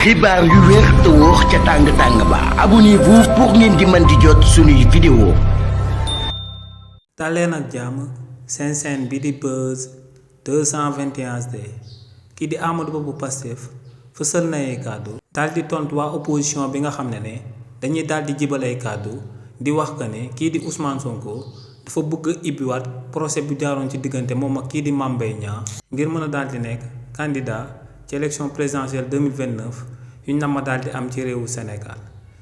xibaar yu wér te wóor ca tàng ba abonnez-vous pour ngeen di mën di jot suñuy vidéo. daleen ak jàmm seen chaîne bi di Buzz 221 HD kii di Amadou Ba bu Pastef fësal na ay kàddu daal di tontu waa opposition bi nga xam ne dañuy daal di jibal ay kàddu di wax que ne kii di Ousmane Sonko dafa bëgg a ibbiwaat procès bu jaaroon ci diggante moom ak kii di Mame Mbaye Niang ngir mën a daal di nekk candidat ci élection présidentielle 2029 yu ñu ma daal di am ci réewu Sénégal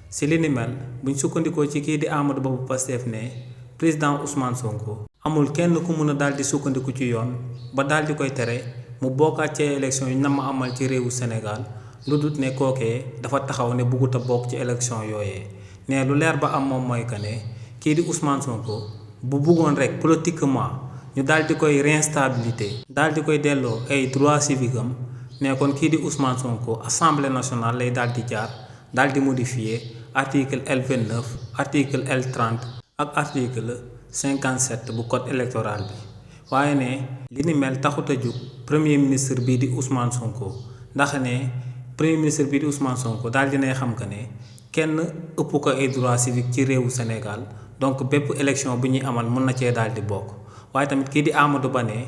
si li ni mel buñ sukkandikoo ci kii di Amadou Ba bu Pastef ne président Ousmane Sonko amul kenn ku mën a daal di sukkandiku ci yoon ba daal di koy tere mu bokkaat ci élection yu ñu ma amal ci réewu Sénégal lu dut ne kookee dafa taxaw ne bëggut a bokk ci élection yooyee ne lu leer ba am moom mooy que ne kii di Ousmane Sonko bu bëggoon rek politiquement ñu daal di koy réinstabilité daal di koy delloo ay droits civiques am ne kon kii di Ousmane Sonko assemblée nationale lay daal di jaar daal di modifier article L29 article L30 ak article 57 bu code électoral bi waaye ne li ni mel taxut a jug premier ministre bii di Ousmane Sonko ndax ne premier ministre bii di Ousmane Sonko daal dinay xam que ne kenn ëpp ko ay droits civiques ci réewu Sénégal donc bépp élection bu ñuy amal mën na cee daal di bokk waaye tamit kii di Amadou Ba ne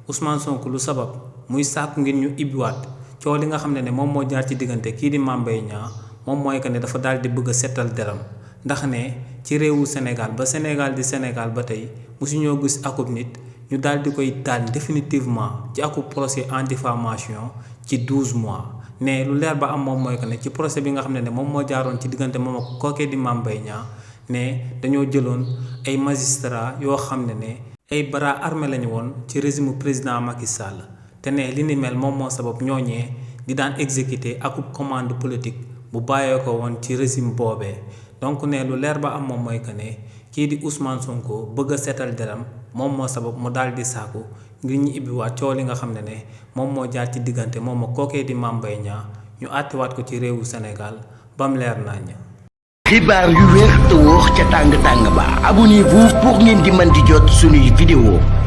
Ousmane Sonko lu sabab muy sàkku ngir ñu ibbiwaat coow li nga xam ne moom moo jaar ci diggante kii di Mame Mbaye Niang moom mooy que ne dafa daal di bëgg a setal deram ndax ne ci réewu Sénégal ba Sénégal di Sénégal ba tey mosuñoo gis akub nit ñu daal di koy taal définitivement ci akub procès en diffamation ci 12 mois ne lu leer ba am moom mooy que ne ci procès bi nga xam ne moom moo jaaroon ci diggante moom ak kookee di Mame Mbaye Niang ne dañoo jëloon ay magistrats yoo xam ne ay bras armés lañu woon ci régime président Macky Sall te ne li ni mel moom moo sabab ñooñee di daan exécuter akub commande politique bu bàyyee ko woon ci régime boobee donc ne lu leer ba am moom mooy que ne kii di Ousmane Sonko bëgg a seetal deram moom moo sabab mu daal di saaku ngir ñu ibbiwaat coow li nga xam ne moom moo jaar ci diggante moom ak kookee di Mame Mbaye Niang ñu àttiwaat ko ci réewu Sénégal ba mu leer nañ. xibaar yu wér te wóor ca tàng ba abonnez-vous pour ngeen di mën di jot suñuy vidéo.